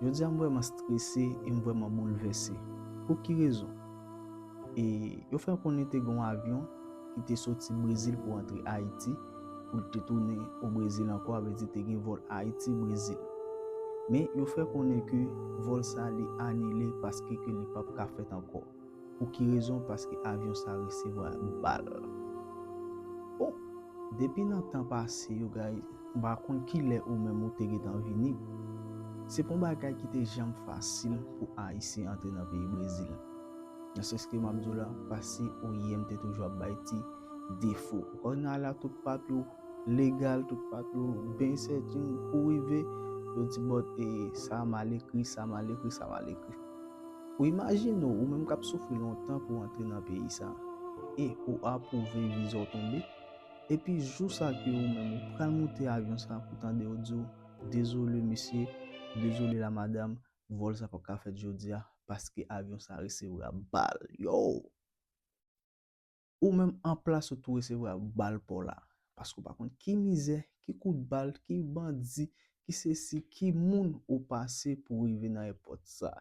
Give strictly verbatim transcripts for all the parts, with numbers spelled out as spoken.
Jodi a m vrèman strese e m vrèman boulvèse. Pou ki rezon? E yo fè konnen te gen yon avyon ki te soti Brezil pou antre Ayiti, pou l te tounen o Brezil ankò, sa vle di te gen vòl Ayiti-Brezil. Men yo fè konnen ke vòl sa li anile paske ke li p ap ka fèt ankò. Pou ki rezon? Paske avyon sa resevwa bal. Bon, depi nan tan pase yo, guys, m pa konn kilè ou menm ou te gentan vini. Se pa yon bagay ki te janm fasil pou Ayisyen antre nan peyi Brezil. Nan sans ke m ap di w la, pase O I M te toujou ap bay ti defo. Ou konn al a tout papye w legal, tout papye w byen sèten, ou rive, yo di, "Bon, e, sa mal ekri, sa mal ekri, sa mal ekri." Ou imajine w, ou menm k ap soufri lontan pou w antre nan peyi sa, e ou apwouve, viza w tonbe, epi jou sa ke ou menm ou pral moute avyon sa pou tande yo di w, "Dezole, mesye, dezole, la madam, vòl sa p ap ka fèt jodi a, paske avyon sa resevwa bal." Yo! Ou menm an plas ou tou resevwa bal pa w la. Paske w pa konn ki mizè, ki kout bal, ki bandi, ki sesi, ki moun ou pase pou w rive nan èpòt sa.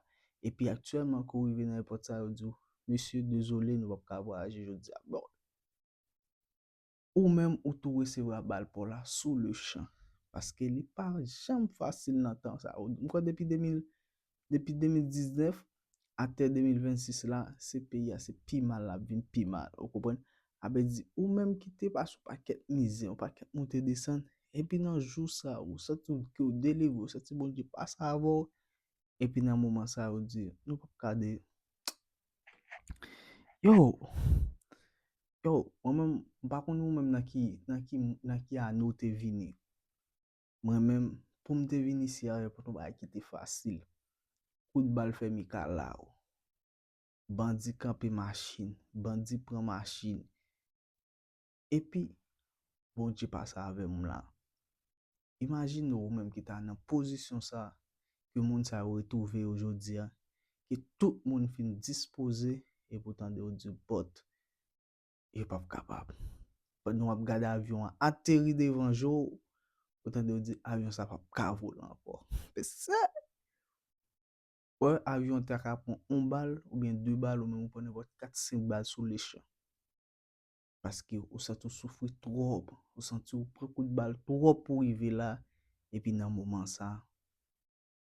Epi aktyèlman ke w rive nan èpòt sa, yo di w, "Mesye, dezole, nou p ap ka vwayaje jodi a." Bon, ou menm ou tou resevwa bal pa w la sou le chan. Paske li pa janm fasil nan tan sa. M kwè depi de mil, depi de mil diznèf atè de mil vennsis la, se peyi a, se pi mal l ap vin pi mal. Ou konprann? Sa vle di, ou menm ki te pase yon pakèt mizè, yon pakèt moute desann, epi nan jou sa, ou santi w ke w delivre, ou santi Bondye pase avè w, epi nan moman sa, yo di, "Nou p ap ka de-" Yo! Yo, mwen menm, m pa konn ou menm nan ki, nan ki, nan ki ane w te vini. Mwen menm, pou m te vin isi a, se pa t yon bagay ki te fasil. Kout bal fè mikalaw. Bandi kanpe machin, bandi pran machin. Epi, Bondye pase avè m la. Imajine w, ou menm ki ta nan pozisyon sa, ke moun sa yo retwouve yo jodi a, ke tout moun fin dispoze, epi w tande yo di, "Bòt, yo p ap kapab." Pandan w ap gade avyon an ateri devan je w, ou tande yo di, "Avyon sa p ap ka vole ankò." Mesye! Wè, avyon an ta ka pran yon bal oubyen de bal, ou menm ou pran nenpòt kat, senk bal sou le chan. Paske ou santi w soufri twòp, ou santi w pran kout bal twòp pou w rive la, epi nan moman sa,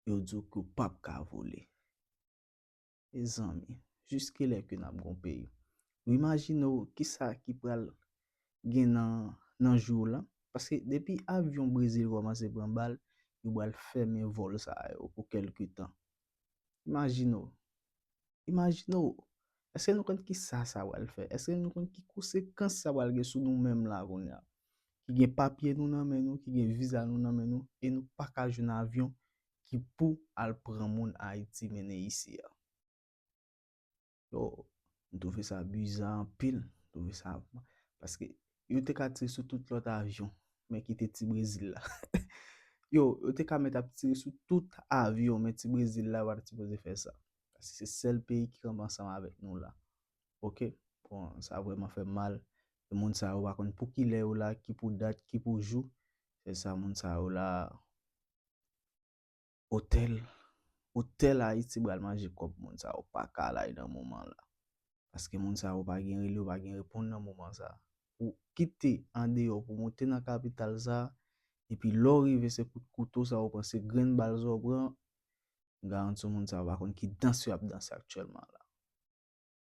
yo di w ke w p ap ka vole. Mezanmi, jiskilè ke n ap gen yon peyi? Ou imajine w kisa ki pral gen nan, nan jou la? Paske depi avyon Brezil kòmanse pran bal, yo pral fèmen vòl sa yo pou kèlke tan. Imajine w. Imajine w. Èske nou konn kisa sa pral fè? Èske nou konn ki konsekans sa pral gen sou nou menm la kounye a? Ki gen papye nou nan men nou, ki gen viza nou nan men nou, e nou pa ka jwenn avyon ki pou al pran moun Ayiti mennen isi a. Yo, m twouve sa biza anpil. M twouve sa, paske yo te ka tire sou tout lòt avyon, men kite ti Brezil la. Yo, yo te ka mèt ap tire sou tout avyon, men ti Brezil la pa t sipoze fè sa. Paske se sèl peyi ki kanpe ansanm avèk nou la. Oke? Bon, sa vrèman fè m mal. E moun sa yo pa konn pou kilè yo la, ki pou dat, ki pou jou. Se sa, moun sa yo la, otèl, otèl Ayiti pral manje kòb moun sa yo pa ka al nan moman la. Paske moun sa yo pa gen rele, yo pa gen reponn nan moman sa. Ou kite andeyò pou moute nan kapital sa, epi lè w rive se kout kouto sa ou pran, se grenn bal sa ou pran, m garanti w moun sa yo pa konn ki dans yo ap danse aktyèlman la.